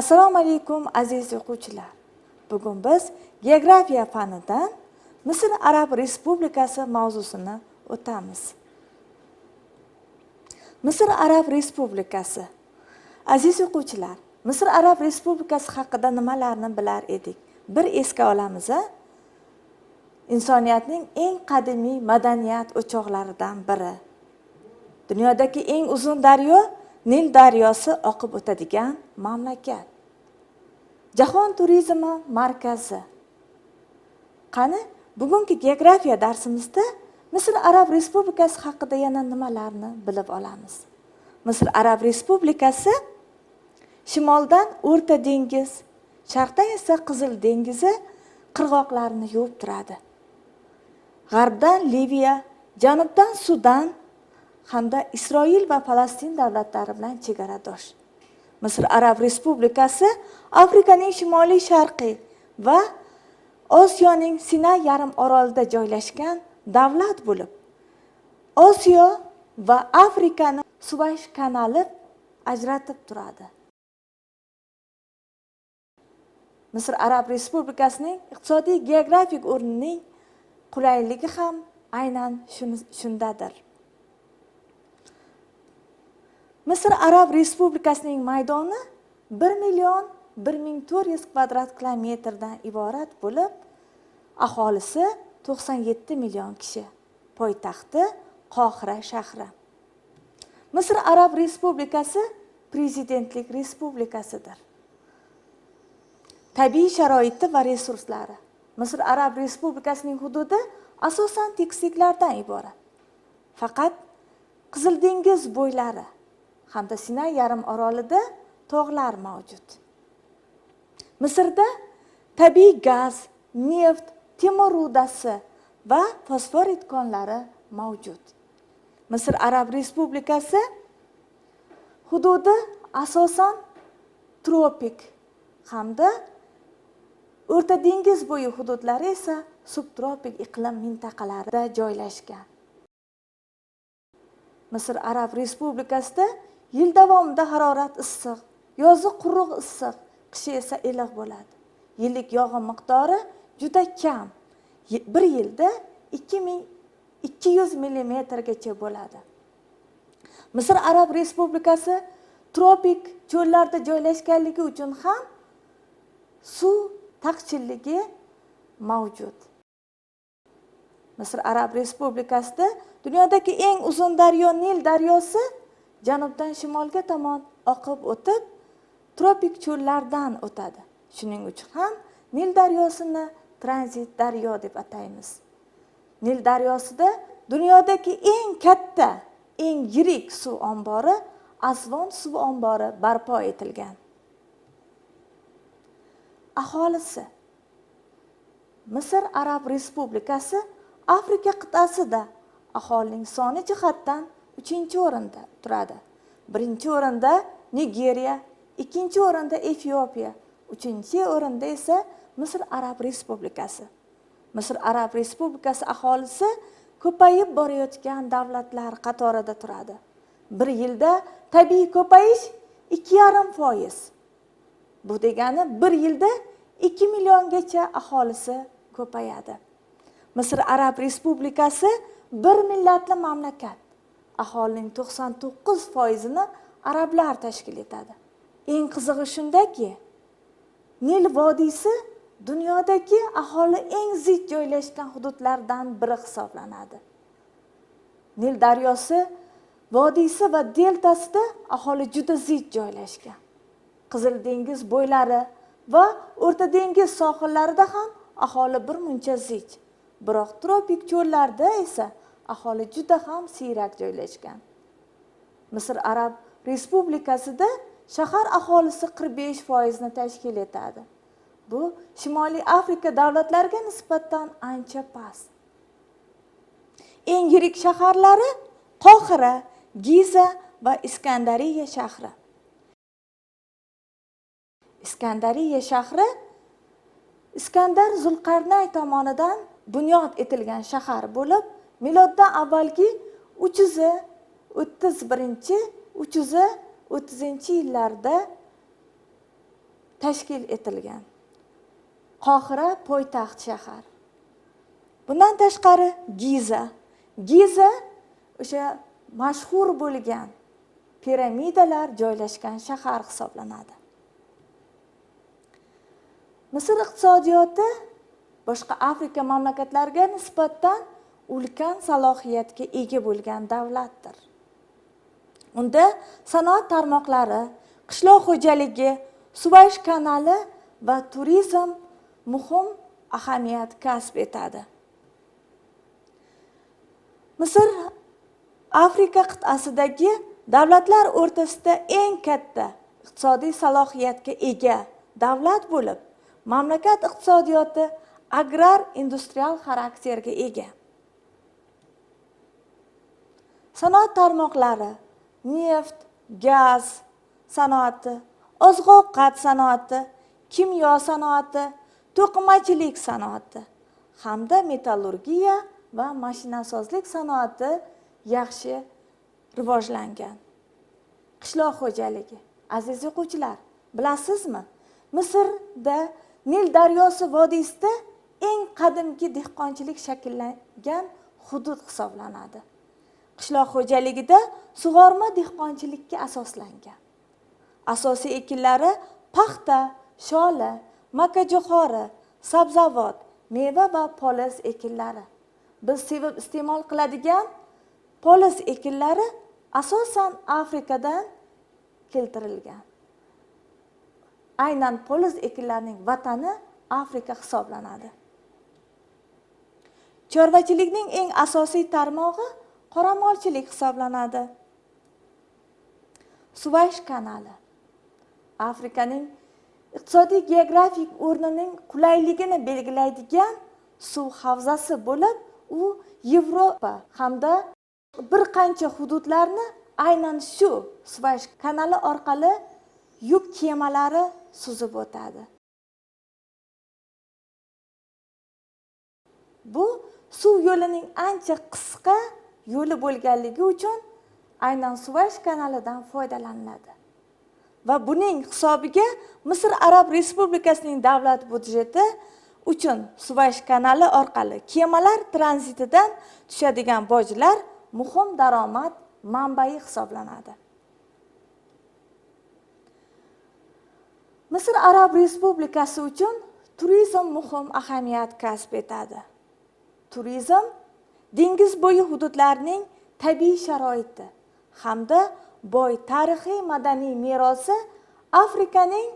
Assalomu alaykum, aziz o'quvchilar. Bugun biz geografiya fanidan Misr Arab Respublikasi mavzusini o'tamiz. Misr Arab Respublikasi. Aziz o'quvchilar, Misr Arab Respublikasi haqida nimalarni bilar edik? Bir esga olamiz, a? Insoniyatning eng qadimiy madaniyat o'choqlaridan biri. Dunyodagi eng uzun daryo Nil daryosi oqib o'tadigan mamlakat. Jahon turizmi markazi. Qani, bugungi geografiya darsimizda Misr Arab Respublikasi haqida yana nimalarni bilib olamiz? Misr Arab Respublikasi shimoldan O'rta dengiz, sharqdan esa Qizil dengizi qirg'oqlarini yuvib turadi. G'arbdan Liviya, janubdan Sudan hamda Isroil va Falastin davlatlari bilan chegaradosh. Misr Arab Respublikasi Afrikaning shimoliy sharqiy va Osiyoning Sinay yarim orolida joylashgan davlat bo'lib, Osiyo va Afrikani Suvaysh kanali ajratib turadi. Misr Arab Respublikasining iqtisodiy geografik o'rnining qulayligi ham aynan shundadir. Misr Arab Respublikasining maydoni 1 million 1400 kvadrat kilometrdan iborat bo'lib, aholisi 97 million kishi. Poytaxti Qohira shahri. Misr Arab Respublikasi prezidentlik respublikasidir. Tabiiy sharoiti va resurslari. Misr Arab Respublikasining hududi asosan tekisliklardan iborat. Faqat Qizil dengiz bo'ylari hamda Sinay yarim orolida tog'lar mavjud. Misrda tabiiy gaz, neft, temir rudasi va fosforit konlari mavjud. Misr Arab Respublikasi hududi asosan tropik hamda O'rta dengiz bo'yi hududlari esa subtropik iqlim mintaqalarida joylashgan. Misr Arab Respublikasida yil davomida harorat issiq, yozi quruq issiq, qishi esa iliq bo'ladi. Yillik yog'in miqdori juda kam. Bir yilda 2200 millimetrgacha bo'ladi. Misr Arab Respublikasi tropik cho'llarda joylashganligi uchun ham suv taqchilligi mavjud. Misr Arab Respublikasida dunyodagi eng uzun daryo Nil daryosi janubdan shimolga tomon oqib o'tib, tropik cho'llardan o'tadi. Shuning uchun ham Nil daryosini tranzit daryo deb ataymiz. Nil daryosida dunyodagi eng katta, eng yirik suv ombori Asvon suv ombori barpo etilgan. Aholisi. Misr Arab Respublikasi Afrika qit'asida aholining soni jihatdan 3-o'rinda turadi. 1-o'rinda Nigeriya, 2-o'rinda Efiopiya, 3-o'rinda esa Misr Arab Respublikasi. Misr Arab Respublikasi aholisi ko'payib borayotgan davlatlar qatorida turadi. Bir yilda tabiiy ko'payish 2,5%. Bu degani bir yilda 2 milliongacha aholisi ko'payadi. Misr Arab Respublikasi bir millatli mamlakat. Aholining 99%ini arablar tashkil etadi. Eng qizig'i shundaki, Nil vodiysi dunyodagi aholi eng zich joylashgan hududlardan biri hisoblanadi. Nil daryosi vodiysi va deltasida aholi juda zich joylashgan. Qizil dengiz bo'ylari va O'rta dengiz sohillarida ham aholi bir muncha zich. Biroq tropik cho'llarda esa aholi juda ham siyrak joylashgan. Misr Arab Respublikasida shahar aholisi 45%ni tashkil etadi. Bu Shimoliy Afrika davlatlariga nisbatan ancha past. Eng yirik shaharlari Qohira, Giza va Iskandariya shahri. Iskandariya shahri Iskandar Zulqarnay tomonidan bunyod etilgan shahar bo'lib, miloddan avvalgi 331-, 330-yillarda tashkil etilgan. Qohira poytaxt shahar. Bundan tashqari Giza. Giza o'sha mashhur bo'lgan piramidalar joylashgan shahar hisoblanadi. Misr iqtisodiyoti boshqa Afrika mamlakatlariga nisbatan ulkan salohiyatga ega bo'lgan davlatdir. Unda sanoat tarmoqlari, qishloq xo'jaligi, Suvaysh kanali va turizm muhim ahamiyat kasb etadi. Misr Afrika qit'asidagi davlatlar o'rtasida eng katta iqtisodiy salohiyatga ega davlat bo'lib, mamlakat iqtisodiyoti agrar industrial xarakterga ega. Sanoat tarmoqlari neft, gaz sanoati, oziq-ovqat sanoati, kimyo sanoati, to'qimachilik sanoati hamda metallurgiya va mashinasozlik sanoati yaxshi rivojlangan. Qishloq xo'jaligi. Aziz o'quvchilar, bilasizmi? Misrda Nil daryosi vodiysida eng qadimgi dehqonchilik shakllangan hudud hisoblanadi. Qishloq xo'jaligida sug'orma dehqonchilikka asoslangan. Asosiy ekinlari paxta, shola, makajo'xori, sabzavot, meva va poliz ekinlari. Biz sevib iste'mol qiladigan poliz ekinlari asosan Afrikadan keltirilgan. Aynan poliz ekinlarining vatani Afrika hisoblanadi. Chorvachilikning eng asosiy tarmog'i qoramolchilik hisoblanadi. Suvaysh kanali Afrikaning iqtisodiy geografik o'rnining qulayligini belgilaydigan suv havzasi bo'lib, u Yevropa hamda bir qancha hududlarni aynan shu Suvaysh kanali orqali yuk kemalari suzib o'tadi. Bu suv yo'lining ancha qisqa yo'li bo'lganligi uchun aynan Suvaysh kanalidan foydalaniladi. Va buning hisobiga Misr Arab Respublikasining davlat byudjeti uchun Suvaysh kanali orqali kemalar tranzitidan tushadigan bojlar muhim daromad manbai hisoblanadi. Misr Arab Respublikasi uchun turizm muhim ahamiyat kasb etadi. Turizm dengiz bo'yi hududlarining tabiiy sharoiti hamda boy tarixiy madaniy merosi Afrikaning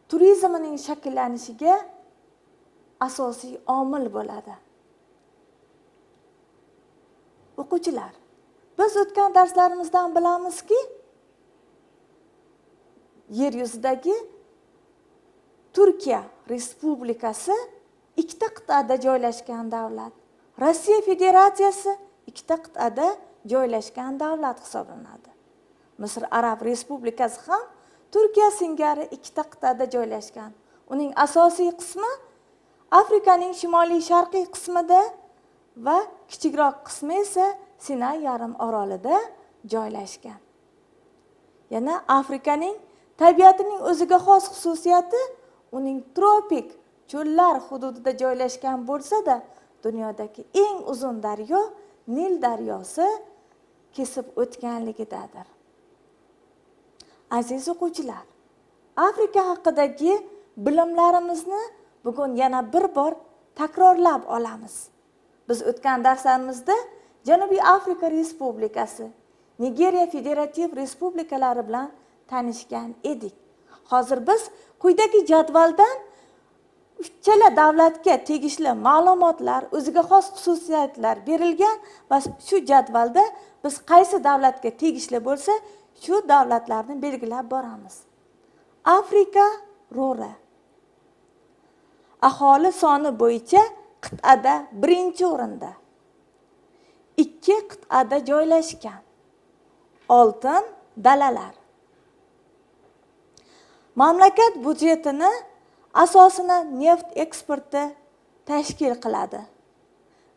turizmining shakllanishiga asosiy omil bo'ladi. O'quvchilar, biz o'tgan darslarimizdan bilamizki, yer yuzidagi Turkiya Respublikasi ikkita qit'ada joylashgan davlat. Rossiya Federatsiyasi ikkita qit'ada joylashgan davlat hisoblanadi. Misr Arab Respublikasi ham Turkiya singari ikkita qit'ada joylashgan. Uning asosiy qismi Afrikaning shimoliy sharqiy qismida va kichikroq qismi esa Sinay yarim orolida joylashgan. Yana Afrikaning tabiatining o'ziga xos xususiyati uning tropik cho'llar hududida joylashgan bo'lsa-da, dunyodagi eng uzun daryo Nil daryosi kesib o'tganligidadir. Aziz o'quvchilar, Afrika haqidagi bilimlarimizni bugun yana bir bor takrorlab olamiz. Biz o'tgan darslarimizda Janubiy Afrika Respublikasi, Nigeriya Federativ Respublikalari bilan tanishgan edik. Hozir biz quyidagi jadvaldan uchala davlatga tegishli ma'lumotlar, o'ziga xos xususiyatlar berilgan va shu jadvalda biz qaysi davlatga tegishli bo'lsa, shu davlatlarni belgilab boramiz. Afrika Rora. Aholi soni bo'yicha qit'ada birinchi o'rinda. 2 qit'ada joylashgan. Oltin dalalar. Mamlakat byudjetini asosini neft eksporti tashkil qiladi.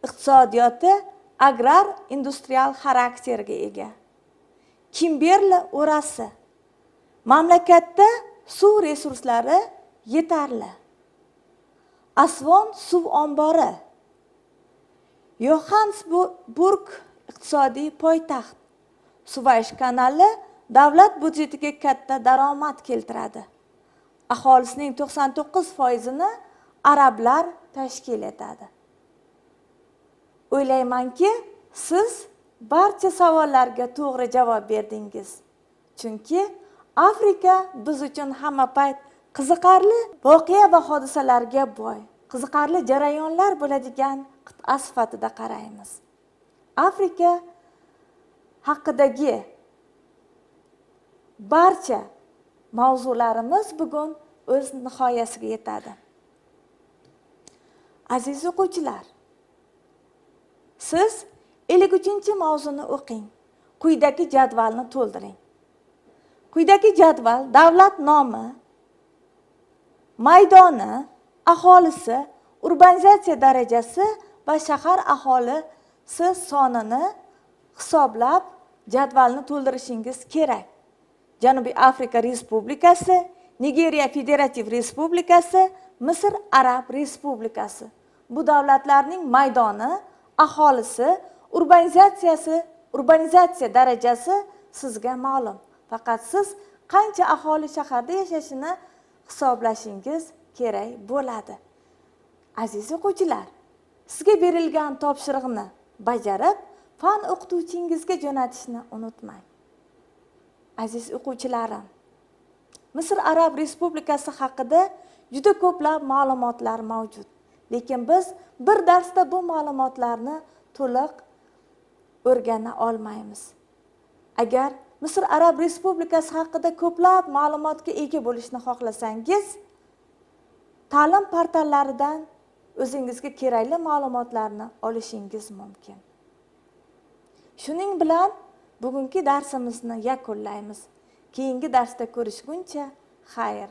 Iqtisodiyoti agrar industrial xarakterga ega. Kimberli o'rasi. Mamlakatda Suv resurslari yetarli. Asvon suv ombori. Yoxannesburg iqtisodiy poytaxt. Suvaysh kanali davlat byudjetiga katta daromad keltiradi. Aholisining 99%ni arablar tashkil etadi. O'ylaymanki, siz barcha savollarga to'g'ri javob berdingiz. Chunki Afrika biz uchun hamma payt qiziqarli voqea va hodisalarga boy, qiziqarli jarayonlar bo'ladigan qit'a sifatida qaraymiz. Afrika haqidagi barcha mavzularimiz bugun o'z nihoyasiga yetadi. Aziz o'quvchilar, siz 53-mavzuni o'qing. Quyidagi jadvalni to'ldiring. Quyidagi jadval davlat nomi, maydoni, aholisi, urbanizatsiya darajasi va shahar aholisi sonini hisoblab jadvalni to'ldirishingiz kerak. Janubiy Afrika Respublikasi, Nigeriya Federativ Respublikasi, Misr Arab Respublikasi. Bu davlatlarning maydoni, aholisi, urbanizatsiya darajasi sizga ma'lum. Faqat siz qancha aholi shaharda yashashini hisoblashingiz kerak bo'ladi. Aziz o'quvchilar, sizga berilgan topshiriqni bajarib, fan o'qituvchingizga jo'natishni unutmang. Aziz o'quvchilarim, Misr Arab Respublikasi haqida juda ko'plab ma'lumotlar mavjud. Lekin biz bir darsda bu ma'lumotlarni to'liq o'rgana olmaymiz. Agar Misr Arab Respublikasi haqida ko'plab ma'lumotga ega bo'lishni xohlasangiz, ta'lim portallaridan o'zingizga kerakli ma'lumotlarni olishingiz mumkin. Shuning bilan bugungi darsimizni yakunlaymiz. Keyingi darsda ko'rishguncha xayr.